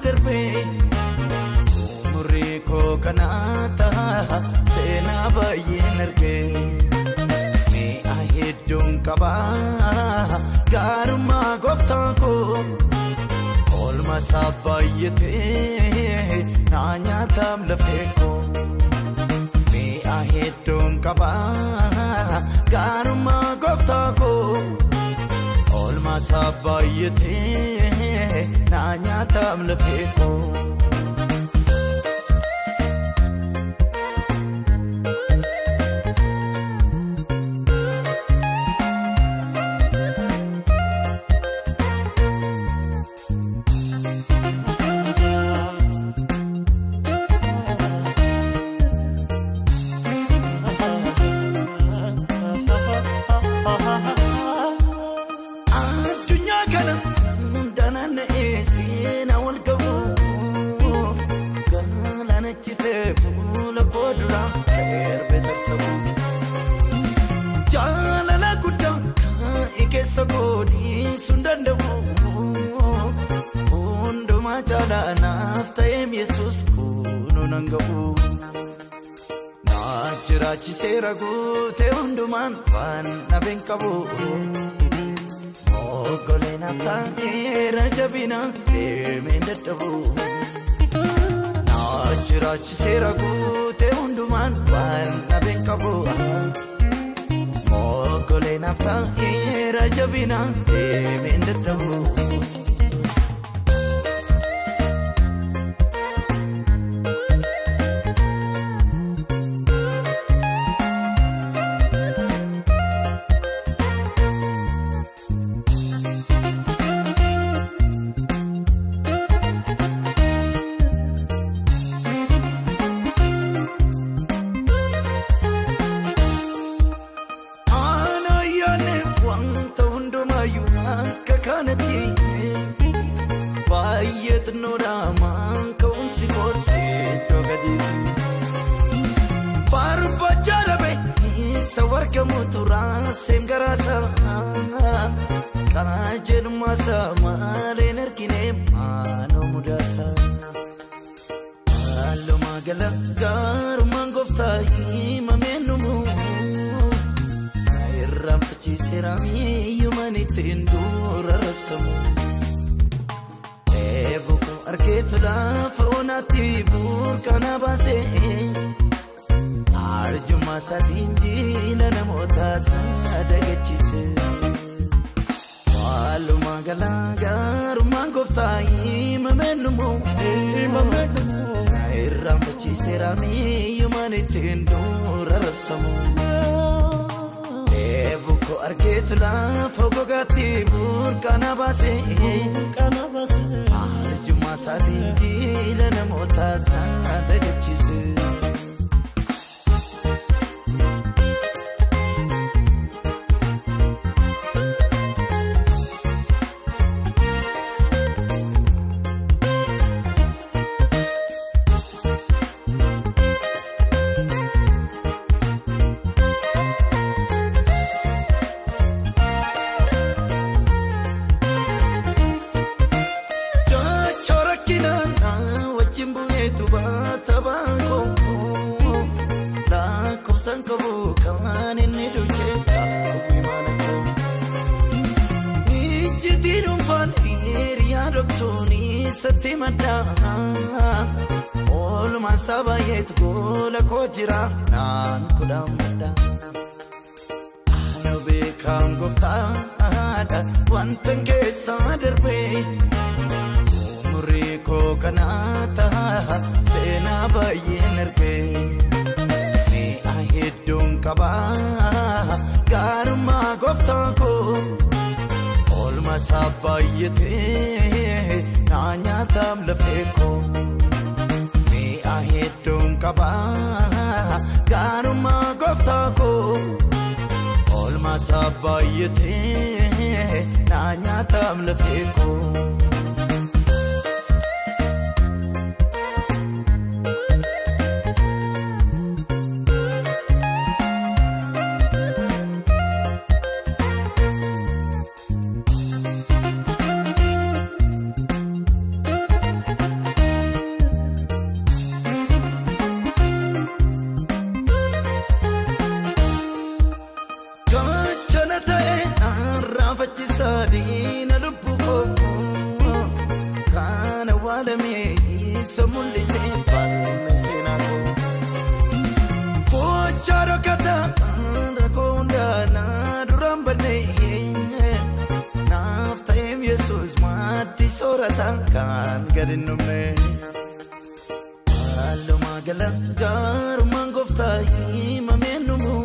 darbee umurii koo kanaata seenaa baay'een argee mi'a hedduun qabaa gaarummaa gooftaa koo oolma isaa baay'atee naa nyaataam lafee koo mi'a hedduun qabaa gaarummaa gooftaa koo oolma isaa baay'atee naa nyaataam lafee koo. Addunyaa kana danaan seenaa wal qabu galaana citee fuula koo dura darbee tarsamu jaalala guddaa kaa'e keessa koo dhiisuu hin danda'u hundumaa caalaa naaf ta'eem Yesuus kunoo nan ga'u. Na jiraachiseera guutee hundumaan waan dhabeen qabu. Oggolee naaf ta'eera jabina deemeen dadhabu. Na jiraachiseera guutee hundumaan waan dhabeen qabu. Oggolee naaf ta'eera jabina deemeen dadhabu. Ana yaane wanta hundumaayyuu akka kanatti baay'ee xinnoodha maan ka'umsi koos iddoo gadiitti. Barbaacha dhabe isa wargamutu raaseen garaasa qajeelummaasa maleen argine maaloo mudaasa. Haaluma gala gaarummaan gooftaa himamee numu. Irraanfachiiseera miiyyumaan ittiin dura rabsamu. Eeboo koo argeetu lafa onaatti burqaana baasee arjummaa isaatiin jiila namoota sadagachiise. Walumaa gala gaarummaan gooftaa himamee numu. Irraanfachiiseera miiyyumaan ittiin dura rabsamu. Eeboo koo argeetu lafa gogaatti burqaana baasee arjummaa isaatiin jiila namoota sadagachiise. Dachoo rakkinaan wajjin bu'eetu baata baakoo lakkoofsaan qabu kan inni duuchee qaawwi mana koo. Ijjitii dhuunfaan hiriyaa dhoksuun isatti madda oolmaan isaa baay'eetu gola koo jira naan kudhaan madda. Ana beekaan gooftaadha wantan keessaa darbee umurii koo kanaata seenaa baay'een argee mi'a hedduun qabaa gaarummaa gooftaa koo oolma isaa baay'atee naa nyaataam lafee koo mi'a hedduun qabaa gaarummaa gooftaa koo oolma isaa baay'atee naa nyaataam lafee koo. isa mul'isee falme seenaa koo. Gochaa dhokkataa rakkoo hundaa na duraan badnee naaf ta'eem Yesuus maaddii soorataa kan gad hin dhumne. Walumaa gala gaarummaan gooftaa himamee dhumu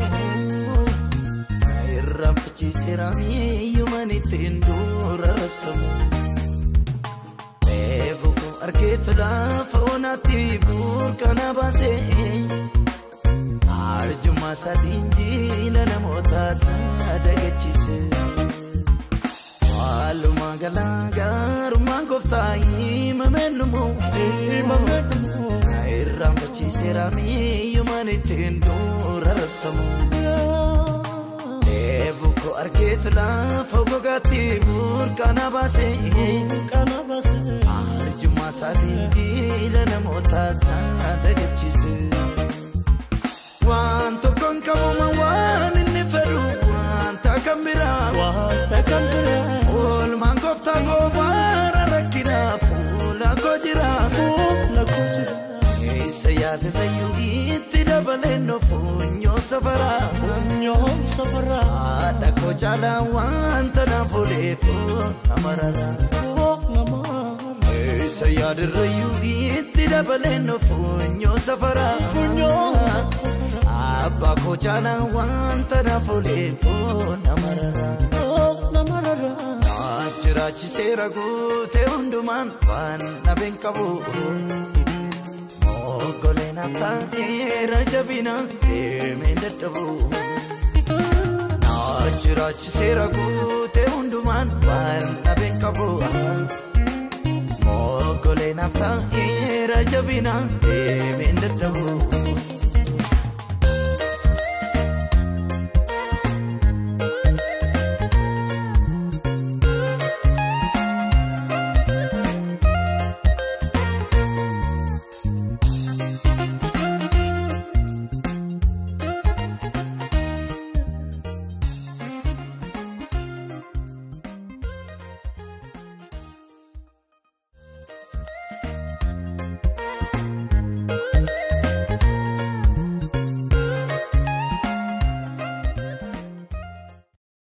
na irraanfachiiseera hiyyumaan ittiin dura rabsamu. Dheebuu koo argeetu lafa onaatti burqaa baasee arjummaa isaatiin jiila namootaa sadagachiise. Walumaa gala gaarummaan gooftaa himamee dhumu na irraanfachiiseera hiyyumaan ittiin dura rabsamu. Dheebuu koo argeetu lafa gogaatti burqaa baasee arjummaa isaatiin jiila namootaa sadagachiise. Waan tokkoon qabuma waan inni fedhu wanta kan biraa Wanta kan biraa. Oolmaan gooftaa koo bara rakkinaa fuula koo jira. Fuula koo jira. Isa yaadirrayyuu itti dabaleen funyoo safaraa. Funyoo safaraa. Haadha koo caalaa wanta naaf ooleef nama rara. Nama rara. Isa yaadirrayyuu itti dabaleen funyoo safaraa. Funyoo safaraa. Abbaa koo caalaa wanta naaf ooleef nama rara. Nama rara. Na jiraachiseera guutee hundumaan waan dhabeen qabu. Moggolee naaf ta'eera jabina deemeen dadhabu. Na jiraachiseera guutee hundumaan waan dhabeen qabu. Moggolee naaf ta'eera jabina deemeen dadhabu.